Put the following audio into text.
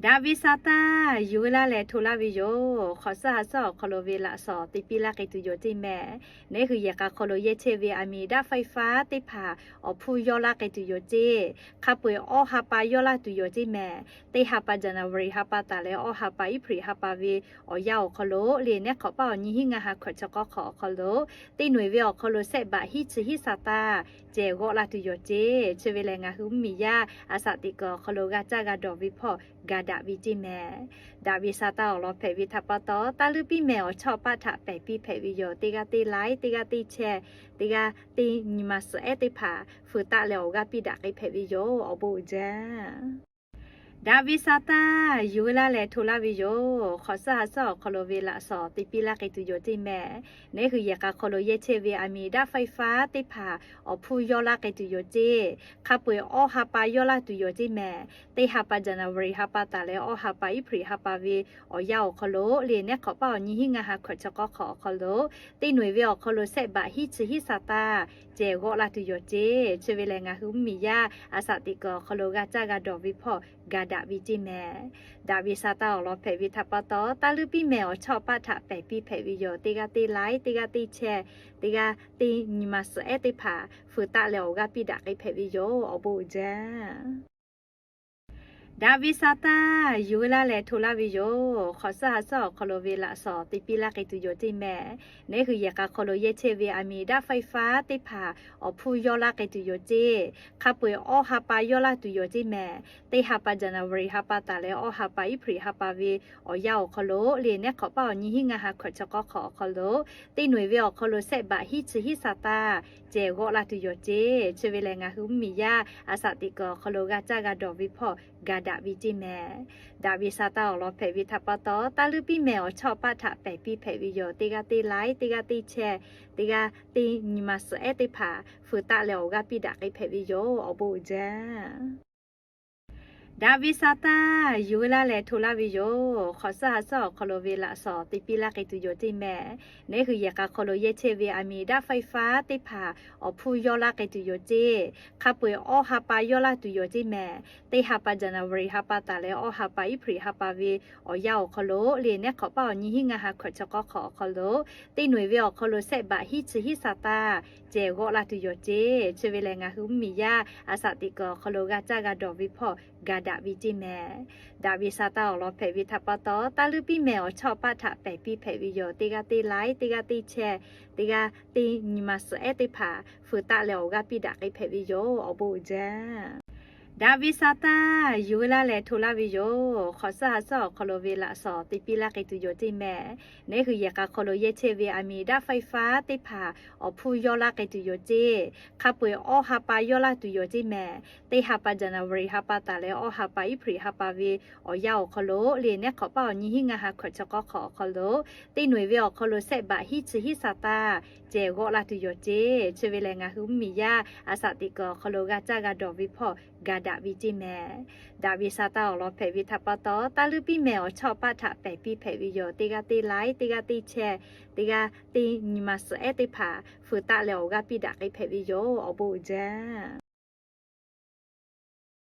Daꞈ ve Saˍtanˍ, yuˬ laˇ leh hto laˇ ve yoˬ. Hk'awꞈ suhˉ ha suhˉ awˬ hk'aw lo ve laꞈ shawˍ te piˇ laˇ k'ai tuˬ yoˬ ceˇ mehˍ. Neˉ hui yehˬ k'a hk'aw lo yehˇ chehˇ ve aˬ miˍ daꞈ faiˇ faˉ teˇ hpaˍ awˬ hpfuhˇ yawˇ laˇ k'ai tuˬ yoˬ ceˇ. Hk'a peu-eˬ awˇ ha pa yawˇ laˇ tuˬ yoˬ ceˇ mehˍ. Teˇ ha pa January ha pa taˍ leh awˇ ha pa April ha pa ve awˬ yanˇ awˬ hk'aw lo le neˉ hk'awꞈ paˉ awˬ nyi hiˉ ngaˇ ha hkawꞈ chi k'awˇ hk'awꞈ awˬ hk'aw lo, teˇ noeˬ ve awˬ hk'aw lo sehˆ baꞈ hiˉ chi hiˉ Saˍtanˍ cehˬ g'awˆ laˇ tuˬ yoˬ ceˇ. Chi ve lehˬ, ngaˬ hui mvuhˇmiˬ yaˇ a shaꞈ teꞈ kuiˬ awˬ hk'aw lo g'a caˇ g'a dawˬ ve hpawˇ ga daꞈ ve ceˇ mehˍ. Daꞈ ve Saˍtanˍ awˬ lawn hpehꞈ ve htaꞈ pa taw, taˇ leuˉ piˇ mehˍ awˬ chawˇ paˆ htaꞈ pehˬ piˇ hpehꞈ ve yoˬ. Teˇ g'aˇ teˇ laiˉ, teˇ g'aˇ teˇ chehˇ, teˇ g'aˇ teˇ nyi ma suhˍ ehˉ teˇ hpaˍ feu taˆ leh awˬ g'aˇ piˇ daꞈ k'ai hpehꞈ ve yoˬ. Awˬ bon uiˍ jaˇ. Daꞈ ve Saˍtanˍ, yuˬ laˇ leh hto laˇ ve yoˬ. Hk'awꞈ suhˉ ha suhˉ awˬ hk'aw lo ve laꞈ shawˍ te piˇ laˇ k'ai tuˬ yoˬ ceˇ mehˍ. Neˉ hui yehˬ k'a hk'aw lo yehˇ chehˇ ve aˬ miˍ daꞈ faiˇ faˉ teˇ hpaˍ awˬ hpfuhˇ yawˇ laˇ k'ai tuˬ yoˬ ceˇ. Hk'a peu-eˬ awˇ ha pa yawˇ laˇ tuˬ yoˬ ceˇ mehˍ. Teˇ ha pa January ha pa taˍ leh awˇ ha pa April ha pa ve awˬ yanˇ awˬ hk'aw lo le neˉ hk'awꞈ paˉ awˬ nyi hiˉ ngaˇ ha hkawꞈ chi k'awˇ hk'awꞈ awˬ hk'aw lo, teˇ noeˬ ve awˬ hk'aw lo sehˆ baꞈ hiˉ chi hiˉ Saˍtanˍ cehˬ g'awˆ laˇ tuˬ yoˬ ceˇ. Chi ve lehˬ, ngaˬ hui mvuhˇmiˬ yaˇ a shaꞈ teꞈ kuiˬ awˬ hk'aw lo g'a caˇ g'a dawˬ ve hpawˇ ga daꞈ ve ceˇ mehˍ. Daꞈ ve Saˍtanˍ awˬ lawn hpehꞈ ve htaꞈ pa taw, taˇ leuˉ piˇ mehˍ awˬ chawˇ paˆ htaꞈ pehˬ piˇ hpehꞈ ve yoˬ. Teˇ g'aˇ teˇ laiˉ, teˇ g'aˇ teˇ chehˇ, teˇ g'aˇ teˇ nyi ma suhˍ ehˉ teˇ hpaˍ feu taˆ leh awˬ g'aˇ piˇ daꞈ k'ai hpehꞈ ve yoˬ. Awˬ bon uiˍ jaˇ. Daꞈ ve Saˍtanˍ, yuˬ laˇ leh hto laˇ ve yoˬ. Hk'awꞈ suhˉ ha suhˉ awˬ hk'aw lo ve laꞈ shawˍ te piˇ laˇ k'ai tuˬ yoˬ ceˇ mehˍ. Neˉ hui yehˬ k'a hk'aw lo yehˇ chehˇ ve aˬ miˍ daꞈ faiˇ faˉ teˇ hpaˍ awˬ hpfuhˇ yawˇ laˇ k'ai tuˬ yoˬ ceˇ. Hk'a peu-eˬ awˇ ha pa yawˇ laˇ tuˬ yoˬ ceˇ mehˍ. Teˇ ha pa January ha pa taˍ leh awˇ ha pa April ha pa ve awˬ yanˇ awˬ hk'aw lo le neˉ hk'awꞈ paˉ awˬ nyi hiˉ ngaˇ ha hkawꞈ chi k'awˇ hk'awꞈ awˬ hk'aw lo, teˇ noeˬ ve awˬ hk'aw lo sehˆ baꞈ hiˉ chi hiˉ Saˍtanˍ cehˬ g'awˆ laˇ tuˬ yoˬ ceˇ. Chi ve lehˬ, ngaˬ hui mvuhˇmiˬ yaˇ a shaꞈ teꞈ kuiˬ awˬ hk'aw lo g'a caˇ g'a dawˬ ve hpawˇ ga daꞈ ve ceˇ mehˍ. Daꞈ ve Saˍtanˍ awˬ lawn hpehꞈ ve htaꞈ pa taw, taˇ leuˉ piˇ mehˍ awˬ chawˇ paˆ htaꞈ pehˬ piˇ hpehꞈ ve yoˬ. Teˇ g'aˇ teˇ laiˉ, teˇ g'aˇ teˇ chehˇ, teˇ g'aˇ teˇ nyi ma suhˍ ehˉ teˇ hpaˍ feu taˆ leh awˬ g'aˇ piˇ daꞈ k'ai hpehꞈ ve yoˬ. Awˬ bon uiˍ jaˇ. Daꞈ ve Saˍtanˍ, yuˬ laˇ leh hto laˇ ve yoˬ. Hk'awꞈ suhˉ ha suhˉ awˬ hk'aw lo ve laꞈ shawˍ te piˇ laˇ k'ai tuˬ yoˬ ceˇ mehˍ. Neˉ hui yehˬ k'a hk'aw lo yehˇ chehˇ ve aˬ miˍ daꞈ faiˇ faˉ teˇ hpaˍ awˬ hpfuhˇ yawˇ laˇ k'ai tuˬ yoˬ ceˇ. Hk'a peu-eˬ awˇ ha pa yawˇ laˇ tuˬ yoˬ ceˇ mehˍ. Teˇ ha pa January ha pa taˍ leh awˇ ha pa April ha pa ve awˬ yanˇ awˬ hk'aw lo le neˉ hk'awꞈ paˉ awˬ nyi hiˉ ngaˇ ha hkawꞈ chi k'awˇ hk'awꞈ awˬ hk'aw lo, teˇ noeˬ ve awˬ hk'aw lo sehˆ baꞈ hiˉ chi hiˉ Saˍtanˍ cehˬ g'awˆ laˇ tuˬ yoˬ ceˇ. Chi ve lehˬ, ngaˬ hui mvuhˇmiˬ yaˇ a shaꞈ teꞈ kuiˬ awˬ hk'aw lo g'a caˇ g'a dawˬ ve hpawˇ ga daꞈ ve ceˇ mehˍ. Daꞈ ve Saˍtanˍ awˬ lawn hpehꞈ ve htaꞈ pa taw, taˇ leuˉ piˇ mehˍ awˬ chawˇ paˆ htaꞈ pehˬ piˇ hpehꞈ ve yoˬ. Teˇ g'aˇ teˇ laiˉ, teˇ g'aˇ teˇ chehˇ, teˇ g'aˇ teˇ nyi ma suhˍ ehˉ teˇ hpaˍ feu taˆ leh awˬ g'aˇ piˇ daꞈ k'ai hpehꞈ ve yoˬ. Awˬ bon uiˍ jaˇ. Daꞈ ve Saˍtanˍ, yuˬ laˇ leh hto laˇ ve yoˬ. Hk'awꞈ suhˉ ha suhˉ awˬ hk'aw lo ve laꞈ shawˍ te piˇ laˇ k'ai tuˬ yoˬ ceˇ mehˍ. Neˉ hui yehˬ k'a hk'aw lo yehˇ chehˇ ve aˬ miˍ daꞈ faiˇ faˉ teˇ hpaˍ awˬ hpfuhˇ yawˇ laˇ k'ai tuˬ yoˬ ceˇ. Hk'a peu-eˬ awˇ ha pa yawˇ laˇ tuˬ yoˬ ceˇ mehˍ. Teˇ ha pa January ha pa taˍ leh awˇ ha pa April ha pa ve awˬ yanˇ awˬ hk'aw lo le neˉ hk'awꞈ paˉ awˬ nyi hiˉ ngaˇ ha hkawꞈ chi k'awˇ hk'awꞈ awˬ hk'aw lo, teˇ noeˬ ve awˬ hk'aw lo sehˆ baꞈ hiˉ chi hiˉ Saˍtanˍ cehˬ g'awˆ laˇ tuˬ yoˬ ceˇ. Chi ve lehˬ, ngaˬ hui mvuhˇmiˬ yaˇ a shaꞈ teꞈ kuiˬ awˬ hk'aw lo g'a caˇ g'a dawˬ ve hpawˇ ga daꞈ ve ceˇ mehˍ. Daꞈ ve Saˍtanˍ awˬ lawn hpehꞈ ve htaꞈ pa taw, taˇ leuˉ piˇ mehˍ awˬ chawˇ paˆ htaꞈ pehˬ piˇ hpehꞈ ve yoˬ. Teˇ g'aˇ teˇ laiˉ, teˇ g'aˇ teˇ chehˇ, teˇ g'aˇ teˇ nyi ma suhˍ ehˉ teˇ hpaˍ feu taˆ leh awˬ g'aˇ piˇ daꞈ k'ai hpehꞈ ve yoˬ. Awˬ bon uiˍ jaˇ.